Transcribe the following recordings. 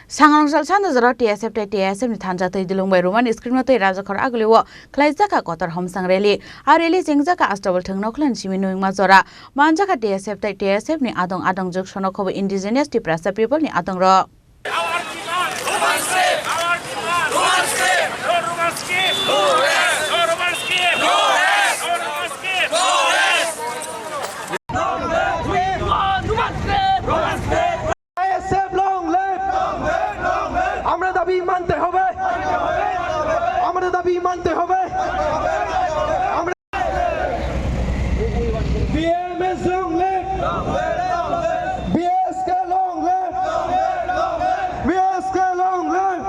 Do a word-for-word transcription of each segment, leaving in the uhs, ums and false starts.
Sangrong sal sanda jora T S F tei T S F ni thansa twi dulung bai Roman script no tei rajakhor aguli o khlaijak kha kotor homsang rally. A rally chengjak kha Astabal thwng nokhlani simi nwngma jora. Manjak kha T S F tei T S F ni adong adong jwk sono khobo indigenous Tiprasa people ni adong rok. Our demand, Roman script. Our demand, Roman script. No Roman script. No rest. No Roman script. No rest. No Roman script. No rest. We want Roman script. Roman script. T S F long live! আমরা দাবি মানতে হবে, আমরা দাবি মানতে হবে। আমরা B M S long live! B S K long live! B S K long live!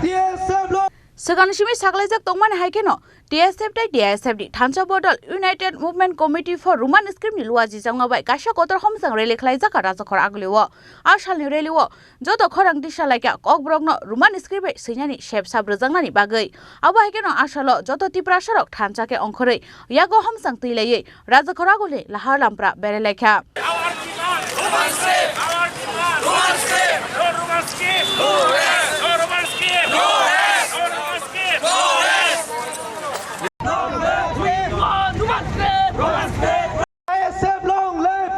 T S F long Swkangni simi saklaijak tongmani hai kheno T S F tei T S F ni thansa bodol United Movement Committee for Roman Script ni luajijakma bai kaisa kotor homsang rally khlaijak kha rajakhor aguli o. A salni rally o joto khorang disa laikha kokborok no Roman script bai swinani sep sap rwjaknani bagwi. Abo hai kheno a salo joto Tiprasa rok thansa khe ongkhorwi yago homsang twi laiwi rajakhor aguli lahar lampra berai laikha. Our demand, Roman script! Our demand, Roman script! No Roman script! No Roman script! No Roman script! No Roman script! No rest! We want Roman script! Roman script! T S F long live!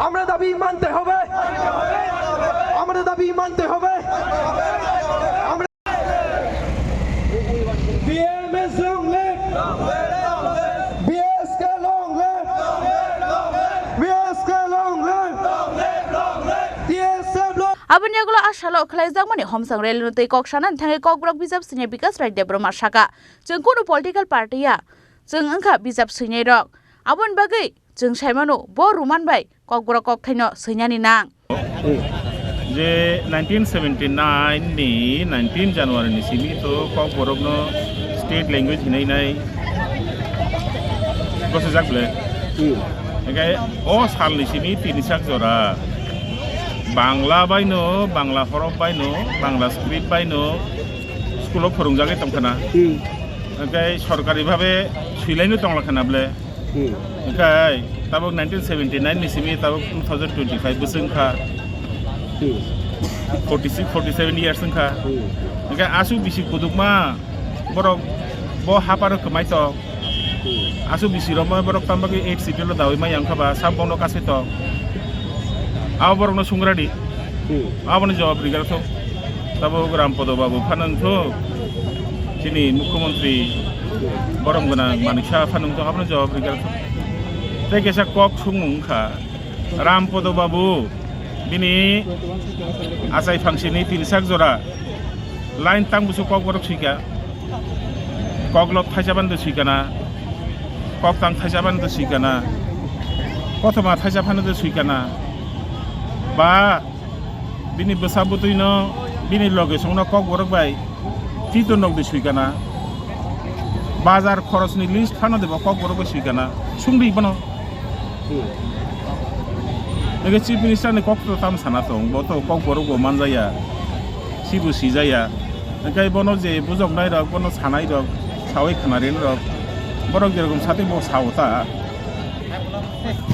আমরা দাবি মানতে হবে, আমরা দাবি মানতে হবে। আমরা B M S long live! B S K long live! B S K long live! T S F long Aboni yagulo a salo khlaijakmani homsang rally no tei kok sanani thangwi Kokborok bijap swinya Bikas Rai Debbarma saka, "Chwng kunu political party ya, chwng wngkha bijap swinai rok. Aboni bagwi chwng saimano bo Roman bai Kokborok kokthaino swinani nang." Je nineteen seventy nine ni nineteen January ni simi to Kokborok no state language hinai nai gosajak ble. Hmm. Hingke o sal ni simi tini sak jora Bangla bai no, Bangla horop bai no, Bangla script bai no school o phwrwngjagwi tongkhana. Hmm. Hingke sorkari bhabe swilaino tonglakhana ble. Hmm. Hingke tabuk nineteen seventy nine ni simi tabuk two thousand twenty five bwswng kha. Hmm. Forty six, forty seven years wngkha. Hmm. Hingke aswk bisi kudukma borok bo haparo kwmai tok. Hmm. Aswk bisi romoi borok tambagwi eight schedule o dawi mai wngkha ba sab bono kasai tok. Abo borokno sungradi. Hmm. Aboni jawab riga thok. Tabuk Rampodo Babu phano wngthok. Chini Mukhyamantri borom gwnang Manik Saha phano wngthok, abono jawab riga thok. Tei kaisa kok songmung wngkha. Rampodo Babu bini achai phangsini tini sak jora line tang busu Kokborok swika. Koklop thaisa bande swikana. Koktang thaisa bande swikana. Kothoma thaisa phano de swikana. Ba bini bwsa bwtwino bini loge songno Kokborok bai tito nokdi swikana. Bazar khorosni list phano de bo Kokborok bai swikana. Sungdi bono. Hmm. Ege Chief Minister ni kok to tam sana tong, bo to Kokborok bo manjaya, sibo sijaya. Hingke bono je bujoknai rok, bono sanai rok, sawi khnarin rok, borok jerokom sati bo sao ta.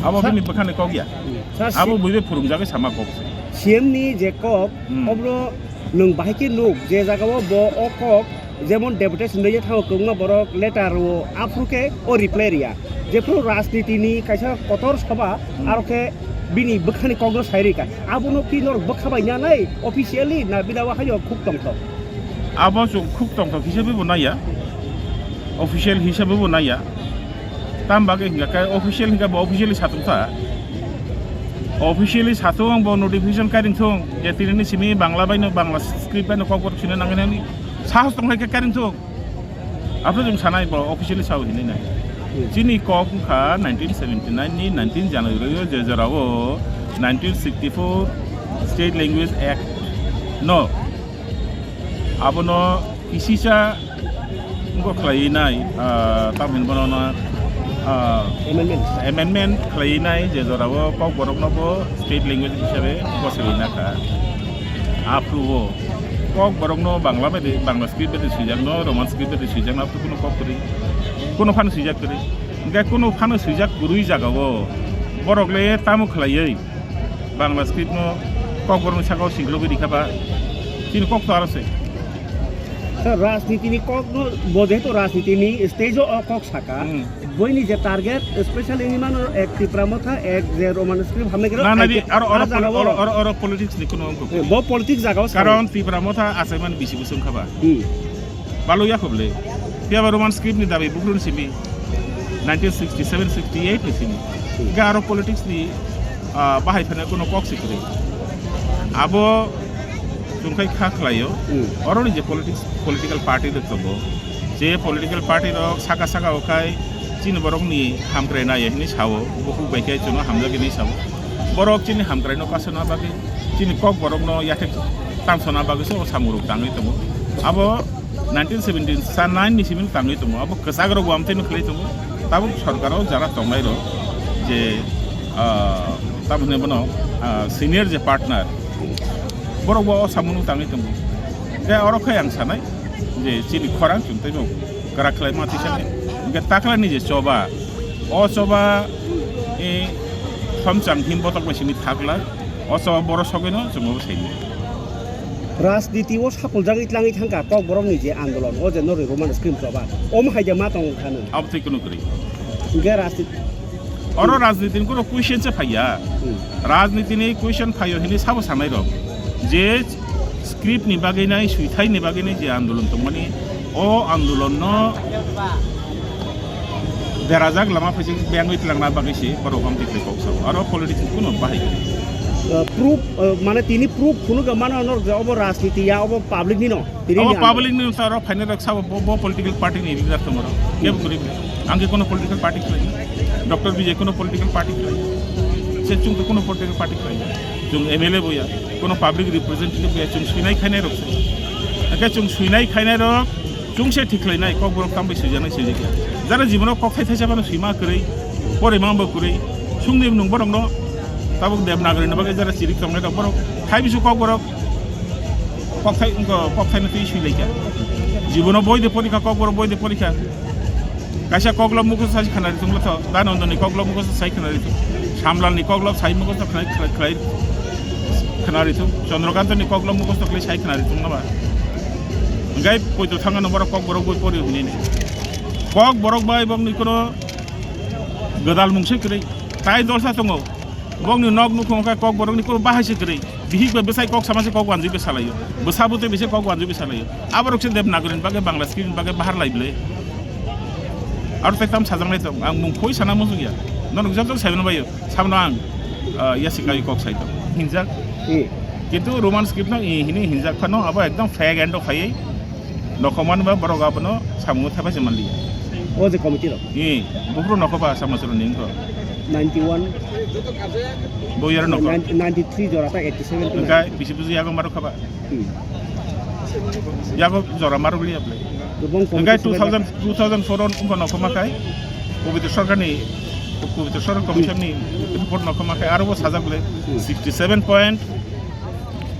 Abo Sa- bini bwkhani kok ya. Hmm. Sa- Abo si- buibe phwrwngjagwi sama kok. C M ni je kok, Hmm. obro nwng bahai khe nuk, je jagao bo o kok jemon deputation rwya thango kwbangma borok letter rwo, aphuru khe o reply rwya. Jephuru rajniti ni kaisa kotor soba, Hmm. aro khe bini bwkhani kokno sai rwkha. Abono ki norok bwkha bai nanai officially na bini o haino khuk tongthok? Abo chwng khuk tongthok hisabe bo naiya, official hisabe bo naiya. Tam bagwi hingkha khe official hingkha bo officially satung kha. Officially satung bo notification kairing thung je tini ni simi Bangla bai no Bangla script bai no Kokborok sina nangani sahos tong khe kairing thung. Aphuru chwng sanai bo officially sao hinwi nai. Hmm. Chini kok wngkha nineteen seventy nine ni nineteen January o je jorao nineteen sixty four State Language Act no abono kisisa wngkha khlaiwi nai, ah, tamoni bono no, ah, Amendment. Amendment khlaiwi nai je jorao Kokborok no bo state language hisabe bosaiwi nakha. Aphuru o Kokborok no Bangla bai de, Bangla script bai de swijak no, Roman script bai de swijak no, aphuru kuno kok kwrwi, kuno phano swijak kwrwi. Hingke kuno phano swijak kwrwi jagao borok le tamo khlaiwi Bangla script no Kokborokni sakao singlogwi rikha ba, chini kok to aro se. Sir, rajnitini kok no, bo jehetu rajnitini stage o kok saka, Hmm. boini je target, especially ni mano ek Tipra Motha, ek je Roman script hamle kero, Na, na, ai di, ke, aro, a aro, jaga aro, o. Aro, aro politics ni kuno wngkha. Eh, bo politics jaga o sa. Karon Tipra Motha achaimani bisi bwswng kha ba. Hmm. Balo ya kho bwle. Phiya ba Roman script ni dabi buphuru ni simi. Nineteen sixty seven sixty eight ni simi. Ga aro politics ni, ah, bahai phano kuno kok si kwrwi. Abo chwng khai kha khlaio. Hmm. Oro ni je politics, political party rok tongo. Je political party rok saka saka o khai chini borok ni hamkrai nai hinwi sao. Bukhuk bai khe chwngno hamjak hinwi sao. Borok chini hamkrai no kasana bagwi, chini kok borok no yathek tamsana bagwi se o samung rok tangwi tongo. Abo nineteen seventy nine ni simi tangwi tongo, abo kwchak rok bo amtwi no khlai tongo. Tabuk sorkar o jara tongnai rok je, ah, tamo hwnwi bono, ah, senior je partner, borok bo o samung no tangwi tongo. Hwnkhe oro khai ang sanai je chini khorang chwng tei bo kwrak khlai ma tisa khe. Hwnkhe takla ni je choba, o choba, eh, somchang him botok bai simi thakla, o choba borok sogwi no chwng bo sai. Rajniti o sapuljagwi tlangwi thangkha Kokborok ni je andolon, o je norwi Roman script choba, omo hai je ma tong kha nw. Abo tei kunu kwrwi. Hwnkhe rajniti. Oro rajniti ni kunu question se phaiya. Hmm. Rajniti ni question phaio hinwi sabo sanai rok. Je script ni bagwi nai, swithai ni bagwi nai je andolon tongmani, o andolon no derajak lama phaising bengwi tlangna bagwi se borok hamti khlai kok sao. Aro politics ni kunu bahai kwrwi. Uh, proof, uh, mane tini proof phunuk mano norok je obo rajniti ya, obo public ni no. Tini Abo ni public ni wngkha oro phainai rok sabo bo, bo political party ni leader tongo rok. Kebo kwrwi. Ang khe kono political party khlai. Doctor Bijay kono political party khlai. Se chwng khe kono political party khlai. Chwng M L A bo ya, kono public representative bo ya, chwng swinai khainai rok se. Hwnkhe chwng swinai khainai rok, chwng se thik khlainai, kok borok tambai swijaknai swijak ya. Jara jibono kok thai thaisa phano swima kwrwi, porima bo kwrwi. Chwngni nwng borok no tabuk Devanagari ni bagwi jara chirik tongnai rok borok thai bisu kok borok. Kokthai, wngkha, kokthai no twi swi laikha. Jibono boi de porikha, kokborok boi de porikha. Kaisa koklop mukhusto sai khwnari thung lotho, Dhananjani koklop mukhusto sai khwnari thung. Samlalni koklop sai mukhusto khwnai, khwnai, khwnai, khwnari thung. Chandrakantani koklop mukhusto khlai sai khwnari thung naba. Hwnkhe poito thangano borok kokborok boi pori hwnwi ni. Kokborok bai bokni kono gwdal mungse kwrwi. Tai jolsa tongo. Bokni nok nukhung khe kokborokni kok bahai se kwrwi. Bihik bai bwsai kok sama se kok wanjui bai salaio. Bwsa bwtwi bai se kok wanjui bai salaio. Aborok se Devanagari ni bagwi Bangla script ni bagwi bahar lai bwle. Aro tei tam sajaknai tong. Ang mung khoi sana muchung ya. Norok jok jok saimano baio. Samno ang, ah, yasi kai kok sai tong. Hinjak. Hmm. Kintu Roman script no i hini hinjak phano abo ekdom fake endo phaiwi. Nokhomani ba borok abono samungo thepai se manliya. O je committee rok? Ee, buphuru nokho ba Samachwrwngni wngkho. Ninety one. Bo yaro nokho. Ninety, ninety three jora ta eighty seven to Wngkha ninety. Bisi buji yago maro khaba. Hmm. Yago jora maro bli aple. Gobong Wngkha committee two thousand, two thousand four on wngkha nokhoma khai. Pobitro Sarkarni, Pobitro Sarkar Commission ni report nokhoma khai aro bo sajak le Hmm. sixty seven point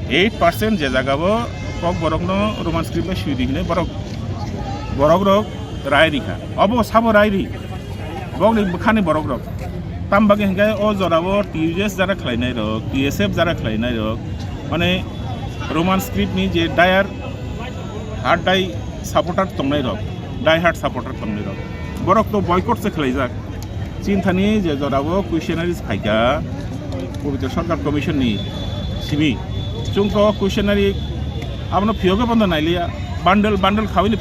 eight percent je jaga bo kok borok no Roman script bai sui di hinwi borok, borok rok rai rikha. Obo sabo rai ri. Bokni bwkhani borok rok. Tam bagwi hinkhe o jora o T U J S jara khlainai rok, T S F jara khlainai rok. Mane Roman script ni je die hard die supporter tongnai rok, die hard supporter tongnai rok. Borok to boycott se khlaijak. Chinthani je jora o questionnaires phaikha, Pobitro Sarkar Commission ni simi. Chwng to questionnaire abono phiyogwi bondo nailiya. Bundle, bundle khawini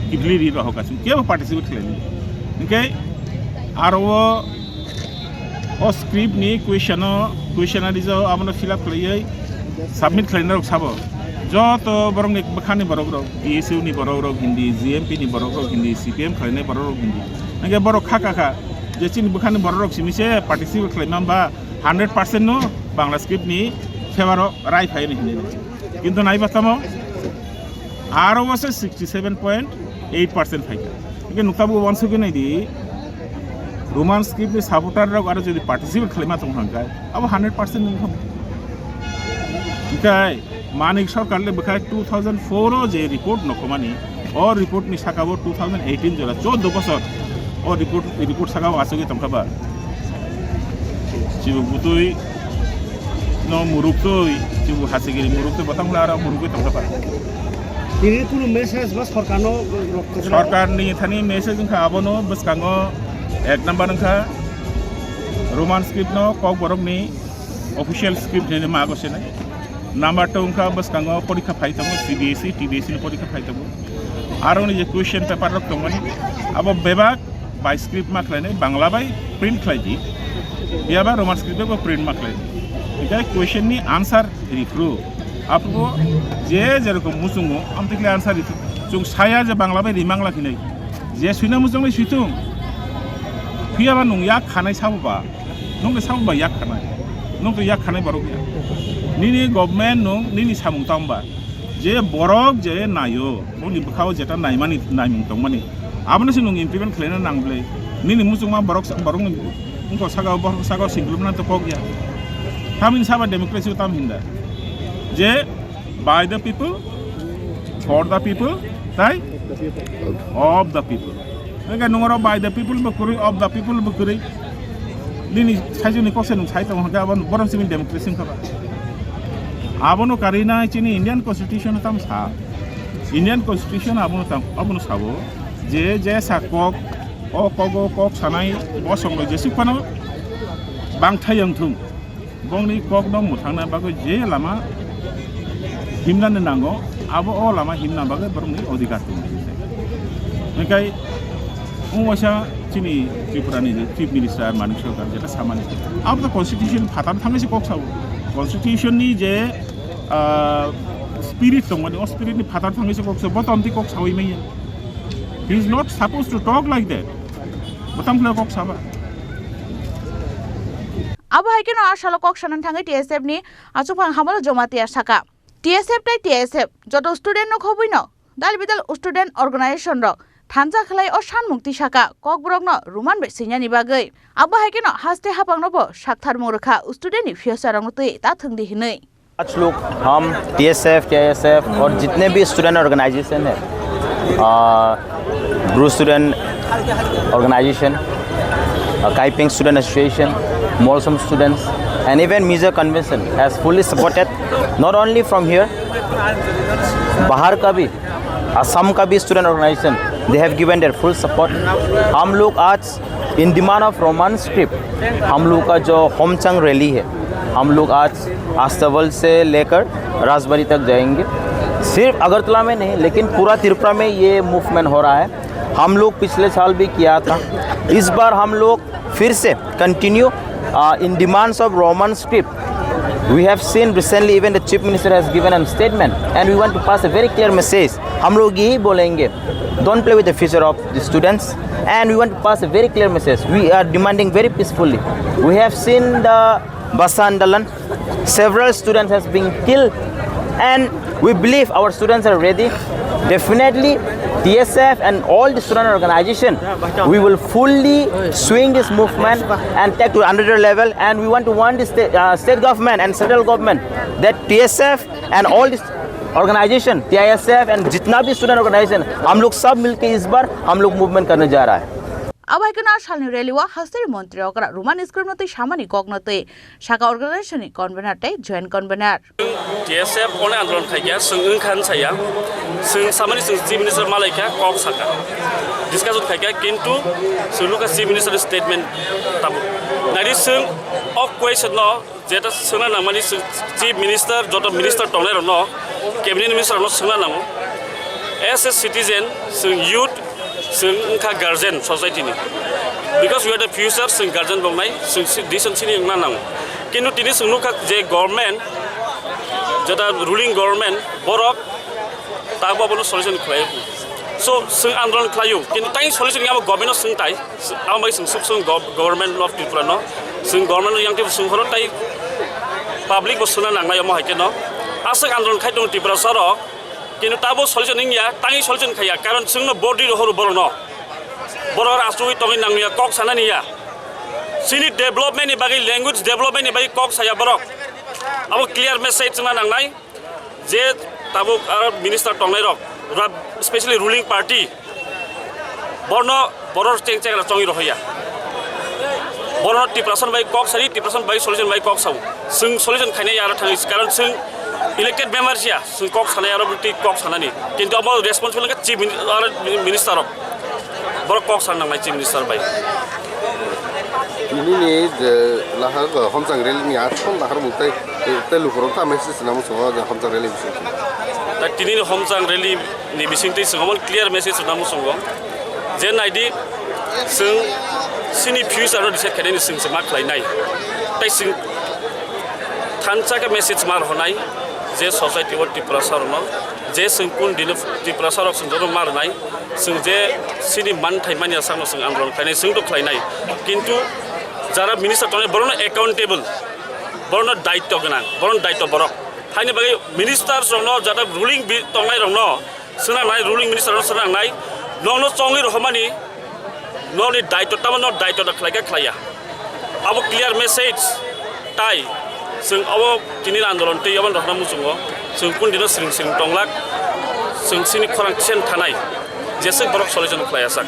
kibli ri rohok aswk. Kebo participate khlaini. Hinkhe aro o, o script ni question o, questionnaires o abono fill up khlaiwi submit khlainai rok sabo. Joto borokni bwkhani borok rok, T S U ni borok rok hindi, G M P ni borok rok hindi, C P M khlainai borok rok hindi. Hinkhe borok kha kha kha je chini bwkhani borok rok simi se participate khlaima hwnba hundred percent no Bangla script ni favor o rai phai ni hindi. Kintu naiba tamo aro bo se sixty seven point eight percent phaikha. Hinkhe nukta bo wansugwi naidi, Roman script ni supporter rok aro jodi participate khlaima tong thangkha, abo hundred percent nung thang. Hinkhe Manik Sarkar le bwkha two thousand four o je report nokhomani, o report ni saka bo two thousand eighteen jora choddo bosor o report, report saka o achugwi tongkha ba. Chibuk butwi No muruk twi, chibu hasigiri muruk twi botang hula aro muruk twi tongkha pa. Tini kunu message ba sorkarno rok-, sorkarni thani message wngkha abono bwskango ek number wngkha Roman script no Kokborok ni official script hinwi ma ago sene. Number two wngkha bwskango porikha phai tongo C B S E, T B S E ni porikha phai tongo. Aro ni je question paper rok tongmani abo bebak bai script ma khlainai, Bangla bai print khlai di, phiya ba Roman script bai bo print ma khlai di. Hinkhe question ni answer riphru. Aphuru je jerokom muchungo, amtwi khlai answer riphru. Chwng saya je Bangla bai rimang lakhinai. Je suina muchungnai suitung. Phiya ba nwng yak khanai sabo ba. Nwng khe sabo ba yak khanai. Nwng khe yak khanai borok ya. Nini government nwng nini samung tang ba. Je borok je naio, boni bwkhao jeta naimani, naimung tongmani, abono se nwng implement khlaina nang bwle. Nini muchungma borok sa-, borokni wngkha saka o, borok saka o singkulupna to kok ya. Tamni saba democracy o tam hinda. Je by the people, for the people, tai of the people. Hingke nungoro by the people bo kwrwi, of the people bo kwrwi. Nini saijoni kokse nung sai tongo hingke abo borom simi democracy wngkha ba. Abono karina chini Indian Constitution tam sa. Indian Constitution abono tam, abono sabo je, je sa kok, o kogo kok sanai bosongno jesuk phano bangthai wngthung. Bongni kokno mwthangna bagwi je lama himnani nango, abo o lama himna bagwi borokni odhikar tongo. Hingkai wng waisa chini Tripurani je Chief Minister Manik Sarkar jeta samani, abo to constitution phatar thangwi se kok sao. Constitution ni je, ah, spirit tongmani, o spirit ni phatar thangwi se kok sao, bo to amtwi kok sawi manya. He is not supposed to talk like that. Bo tamo khlai kok saba. Abo hai kheno a salo kok sanani thangwi T S F ni achukphang Hamalo Jamatia saka, T S F tei T S F joto student no khobwi no dal bidal student organization rok thansa khlai o sanmung twi saka, Kokborok no Roman bai swinani bagwi. Abo hai kheno haste hapang no bo saktharmung rwkha student ni future rok no twi ta thwng di hinwi. आज लोग हम टीएसएफ, केआईएसएफ और जितने भी student organisation है, आ, Bru student organisation, आ, काइपिंग student association, मोलसम students and even Mizo convention has fully supported, not only from here, बाहर का भी, असम का भी student organisation, they have given their full support। हम लोग आज in demand of Roman script, हम लोग का जो होमचंग रैली है, हम लोग आज अस्तबल से लेकर राजबाड़ी तक जाएंगे। सिर्फ अगरतला में नहीं, लेकिन पूरा त्रिपुरा में ये मूवमेंट हो रहा है। हम लोग पिछले साल भी किया था, इस बार हम लोग फिर से continue, uh, in demands of Roman script। We have seen recently even the Chief Minister has given a statement and we want to pass a very clear message। हम लोग यही बोलेंगे, don't play with the future of the students and we want to pass a very clear message। We are demanding very peacefully। We have seen the Basa Andolan, several students has been killed and we believe our students are ready। Definitely, T S F and all the student organization, we will fully swing this movement and take to another level। And we want to warn the state, uh, state government and central government that T S F and all this organization, T I S F and जितना भी student organisation, हम लोग सब मिलके इस बार हम लोग मूवमेंट करने जा रहा है। Abo hai kheno a salni rally o hasteni montri okra Roman script no twi samani kok no twi saka organization ni convener tei joint convener. T S F oni andolon khaikha, chwng wngkha hwn saya. Chwng samani chwng Chief Minister malaikha, kok saka. Discussion khaikha, kintu chwng nukha Chief Minister statement tabuk. Naidi chwng o question no jeta swngna nangmani chwng Chief Minister, joto minister tongnai rokno, cabinet minister rokno swngna nango. As a citizen, chwng youth, chwng wngkha guardian society ni. Because we are the future, chwng guardian bongnai, chwng si-, decision sini wngna nango. Kintu tini chwng nukha je government, jeta ruling government, borok tabo abono solution khlai. So, chwng andolon khlaio, kintu tai solution abo government no swng tai. Abo bai chwng suk chwng gov-, government of Tripura no, chwng government no yang tei chwng horo tai public bo swngna nangnai omo hai khe no. Aswk andolon khai tongo Tiprasa rok, kintu tabo solution wngya, tangwi solution khaiya, karon chwngno body rohoro borok no. Borok asugwi tongwi nangya, kok sana niya. Chini development ni bagwi, language development ni bagwi kok saya borok. Abo clear message chwngna nangnai. Je tabuk aro minister tongnai rok, ra-, specially ruling party, borno, boror cheng cheng ra chongwi rohorya. Borok Tiprasa bai kok sari, Tiprasa bai solution bai kok sao. Sung solution khainai aro thangwi, karon sung elected member siya, sung kok sanai aro bwtwi kok sanani. Kintu abo responsible khe chief min-, aro minister rok. Borok kok san nangnai chief minister bai. Nini je lahar homchang rally ni asol lahar mung tai, tai lukurok ta message na muchungo je homchang rally bising. Ta tini ni homchang rally ni bising twi sung omo clear message na muchungo. Je naidi sung sini future no decide khainai ni sung se ma khlai nai. Tai sung thansa khe message mar honai je society o Tiprasa rok no je sung kun dino Tiprasa rok sung jono mar nai. Chwng je chini manthai manya sakno chwng andolon khlainai, chwng to khlainai. Kintu jara minister tongnai, borokno accountable, borokno daityo gwnang, borokno daityo borok. Haini bagwi ministers rokno, jara ruling bi-, tongnairokno swnangnai, ruling minister rokno swnangnai, nokno chongwi rohormani, nokni daityo tamo, nok daityo da khlaikha khlaiya. Abo clear message. Tai chwng abo tini andolon twi abo rohorna muchungo, chwng kun dino siring siring tonglak, chwng chini khorang chen thanai, jeswk borok solution khlai asak.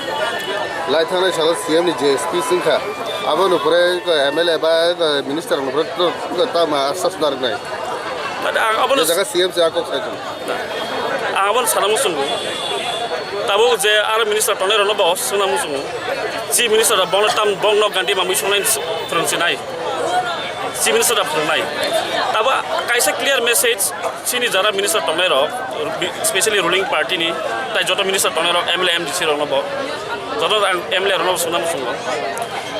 Lai thangnai salo C M ni je speech wngkha, abo nukore M L A ba minister nukore tama sas narwknai. Tadi ang abono Je jaga C M se akok sai thung. Ang abono sana muchungo. Tabuk je aro minister tongnai rokno bo swngna muchungo. Chief minister rok bongno tam bongno gandi mamui songnai phwrwng sinai. Chief minister rok phwrwngnai. Tabuk kaisa clear message chini jara minister tongnai rok, specially ruling party ni, tai joto minister tongnai rok, M L A, M D C rokno bo, joto ang M L A rokno bo swngna muchungo.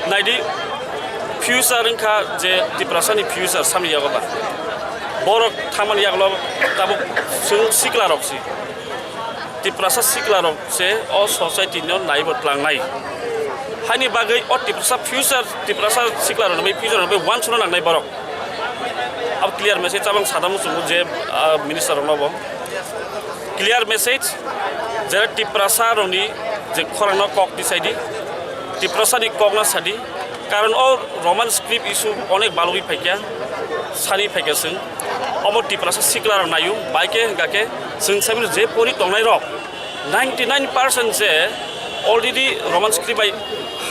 Naidi future wngkha je Tiprasa ni future samni yago ba. Borok thangmani yagulo tabuk chwng sikla rok si. Tiprasa sikla rok se o society no naibo tlangnai. Haini bagwi o Tiprasa future, Tiprasa sikla rok ni future no bai wansukna nangnai borok. Abo clear message abang sada muchungo je, ah, minister rok no bo. Clear message, jera Tiprasa rok ni je khorang no kok tisai di, Tiprasa ni kok no sadi, Karon o Roman script issue onek balugwi phaikha, sani phaikha chwng. Omo Tiprasa sikla rok naio, bai khe hwnkha khe chwng saimano je pori tongnai rok ninety nine percent je already Roman script bai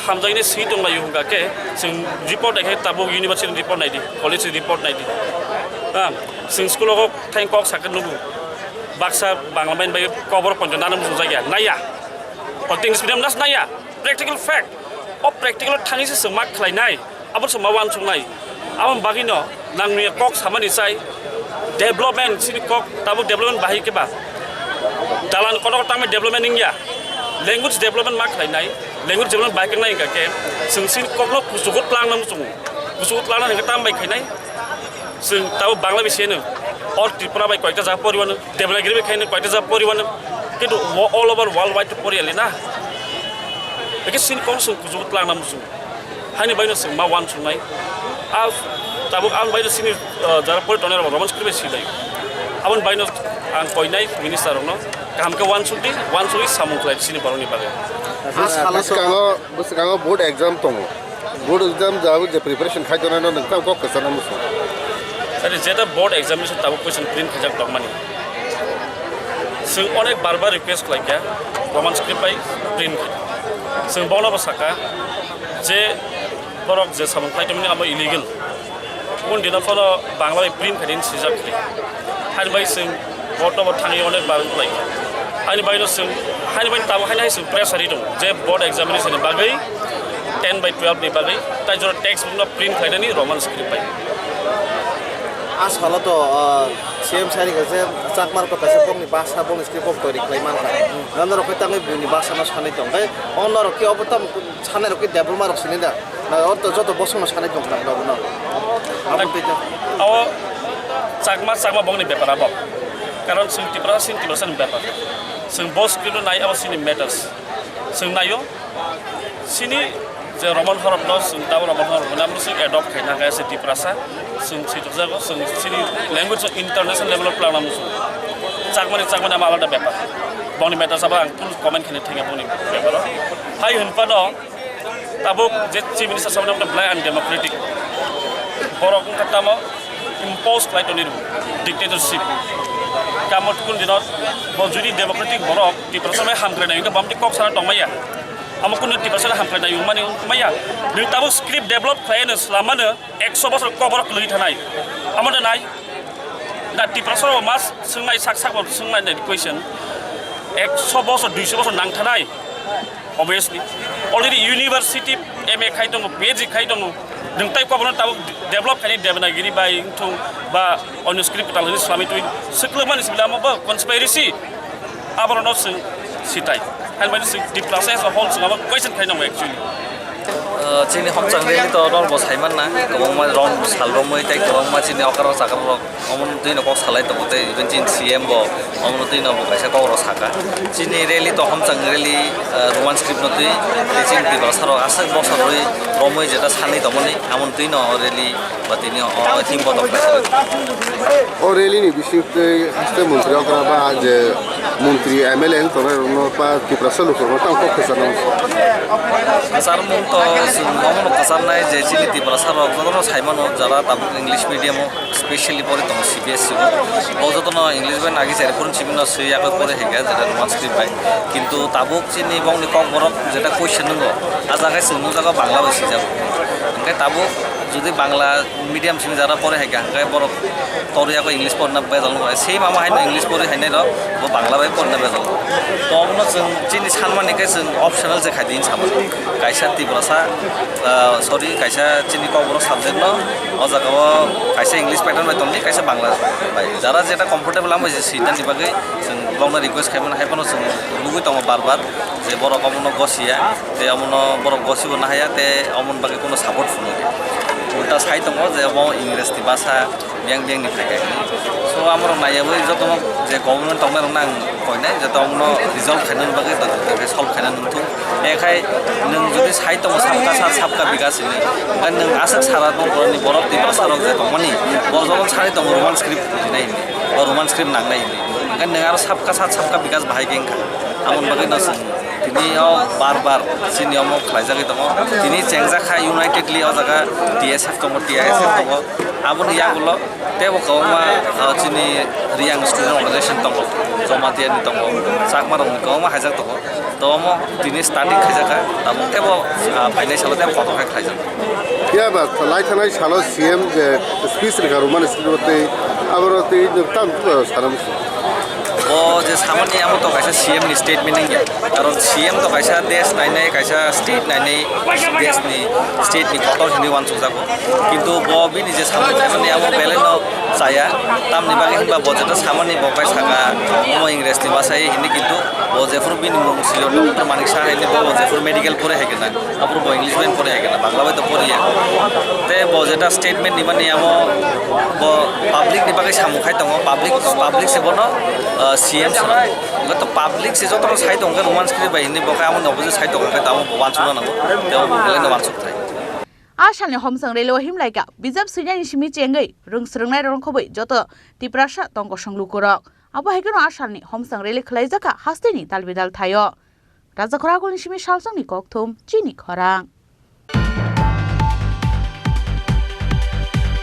hamjaknai swi tonglaio hwnkha khe chwng report naikhe tabuk university ni report naidi, college ni report naidi. Ha, chwng school o thang kok sakhe nugo. Baksa Bangla main bai kobor ponjo nana muchung jagya, naiya. O English medium nas naiya. Practical fact. O practical thani se chwng ma khlainai, abo chwng ma wansuknai. Abo bagwino nangni kok samani chai development, chini kok tabuk development bahai khe ba. Dalan kono tangma development wngya. Language development ma khlainai. Language development bai khe nai hwnkha khe chwng chini kokno kuchugo twlang nang chwngo. Kuchugo twlang nang hwnkhe tam bai khainai. Chwng tabuk Bangla bisi hino. Or Tripura bai koita jaga poriwano. Devanagiri bai khaino koita jaga poriwano, kintu wo-, all over world wide to poriya le na. Eke sini kong sung kujugo twlang na muchung. Haini baino sung ma wan sungnai. A tabuk ang baino sini, uh, jara pori tongnai rok Roman script bai silai. Aboni baino ang koinai minister rokno kaham khe wan sukdi, wan sugwi samung khlai sini borokni bagwi. Bwskango, bwskango board exam tongo. Board exam jabo je preparation khai tongnai no nwng tamo kok kwchangma muchung. Sari jeta board examination tabuk question print khaijak tongmani. Chwng onek bar bar request khlaikha Roman script bai print khai. Chwng bono bo saka je borok je samung khai tongmani abo illegal. Pun dino phano Bangla bai print khai din sijak khe. Haini bai chwng board no bo thangwi onek bar wng lai. Haini bai no chwng, haini bai tabuk haini hai chwng pressure ri tongo je board examination ni bagwi ten by twelve ni bagwi tai jora text book no print khlainani Roman script bai. A salo to, ah, C M sari kaisa Chakma rok kaisa bokni basa bokni script bok toiri khlai mankha. Nang norok khe tangwi buini basa no sanwi tong. Tei o norok khe obo tamo sanai rok khe debol ma rok sini da. Na, o to joto bosongno sanai tong kha, no, no. Abo tei to. Abo Chakma, Chakma bongni bepar abo. Karon chwng Tiprasa, chwng Tiprasa ni bepar. Chwng bo script no nai, abo chini matters. Chwng naio, chini je Roman horop no, chwng tabo Roman horop no, abo chwng adopt khaina khe se Tiprasa, chwng switok jago, chwng chini language no international level o twlang nang chwng. Chakmani, Chakmani abo alada bepar. Bongni matters abo ang full comment khaina thangya bongni bepar o. Hai hwnphano, Tabuk je Chief Minister saboni belai undemocratic. Borok wngkha tamo impose khlai toni rw dictatorship. Kamo tukun dino bo judi democratic borok Tiprasa bai hamkrai nai wngkha bamti kok sana tongmaya. Amo kunu Tiprasa hamkrai nai wngmani wngmaya. Nwng tabuk script develop khlai no swlam mano, ekso bosor kok borok kwlwi thanai. Amo da nai. Da Tiprasa rok mas swngnai sak sak bo swngnai nai question. Ekso bosor, duiso bosor nang thanai. Obviously. Already university M A khai tongo, P H D khai tongo. Nwng tai kok borok tabuk develop khaini Devanagiri bai wngthung ba onyo script kwtal hwnwi swlamwi twi swklwkmani simi amo bo conspiracy. Aborokno chwng sitai. Haimani chwng Tiprasa as a whole chwng abo question khai nango actually. Uh, chini Homchang rally to norbo saimanna, kwbangma rom sal romwi tei kwbangma chini okra chakra rok omono twino kok salai tongo tei even chini C M bo omono twino bo kaisa kok rok saka. Chini rally to Homchang rally, uh, Roman script no twi tei chini Tiprasa rok aswk bosor rwi romwi jeta sanwi tongmani amoni twino rally ba tini o himbo tong kha. O rally ni bising twi haste montri okra ba je montri M L A wng tongnai rokno ba Tiprasa lukurokno tamo kok kwcharnai. Kwcharmung to chwng omono kwcharnai je chini Tiprasa rok jotono saimano jara tabuk English medium o specially pori tongo C B S E o. O jotono English bai nagi chari phuru chibino swi yakwi pori hai kha jeta Roman script bai. Kintu tabuk chini bongni kok borok jeta question nwngo, a jaga chwng nukjago Bangla bai swijago. Hwnkhe tabuk jodi Bangla medium simi jara pore hai kha, hwnkhe borok tor yago English porna bejal nukgo. Same amo haino English pori hainai rok bo Bangla bai porna bejal nukgo. To omono chwng chini sanmani khe chwng optional se khai di hinwi samani. Kaisa Tiprasa, ah, sorry, kaisa chini Kokborok subject no o jaga o kaisa English pattern bai tongdi, kaisa Bangla bai. Jara jeta comfortable amo se sinani bagwi chwng bokno request khai mano, hai phano chwng nugwi tongo bar bar je borok omono gosiya. Tei omono borok gosibo nahaya, tei omoni bagwi kono support phunukya. Ulta sai tongo je omo English ni basa biyang biyang ni phaikha hwnwi. So, amorok naiyawi jotono je government tongnai rokno ang koinai je omono resolve khainani bagwi, solve khainani wngthung. Ekhai nwng jodi sai tongo sabka sat sabka bikas hwnwi, hwnkhe nwng aswk sara tongkorokni borok Tiprasa rok je tongmani, bo jotono sai tongo Roman script bujinai hwnwi, ba Roman script nangnai hwnwi. Hwnkhe nwng aro sabka sat sabka bikas bahai khe wngkha. Amoni bagwi no chwng tini o bar bar chini omo khlaijagwi tongo. Tini chengjak kha unitedly o jaga T S F tongo, T I S F tongo. Aboni yagulo teibo kwbangma, ah, chini Reang Student Organization tongo, Jamatia ni tongo, Chakma rokni kwbangma haijak tongo. To omo tini starting khaijak kha, tabuk teibo, ah, phainai salo teibo kotor khe khlaijak. Phiya ba lai thanai salo C M je speech rwkha Roman script o tei aboro tei nwng tamo sana muchung. Bo je samani amo to kaisa C M ni statement wngya. Karon C M to kaisa desh nainai, kaisa state nainai, desh ni, state ni kotor hinwi uansukjago. Kintu bo bini je samung khaimani amo belai no chaya. Tamni bagwi hinba bo jeto samani bo bai saka, omo Ingres ni bwsai hinwi, kintu bo jephuru bini mung sio Doctor Manik Saha hinwi, bo jephuru medical pore hai khe na. Aphuru bo English bai pore hai khe na, Bangla bai to poriya. Tei bo jeta statement nimani amo bo public ni bagwi samung khai tongo, public, public se bono, ah, C M swnam. Hwnkhe to public se jotono sai tongkhe Roman script bai hinwi bo khe amo nogo je sai tongkhe tamo bo uansukna nango, tei bo belai no uansuk thai. A salni Homsang rally o himlaika bijap swinani simi chengwi rwng swrwngnai rok khobwi joto Tiprasa tong kosong lukurok. Abo hai kheno a salni Homsang rally khwlaijak kha hasteni dalbidal thaio. Rajakhor Agulni simi Salsongni kokthum chini khorang.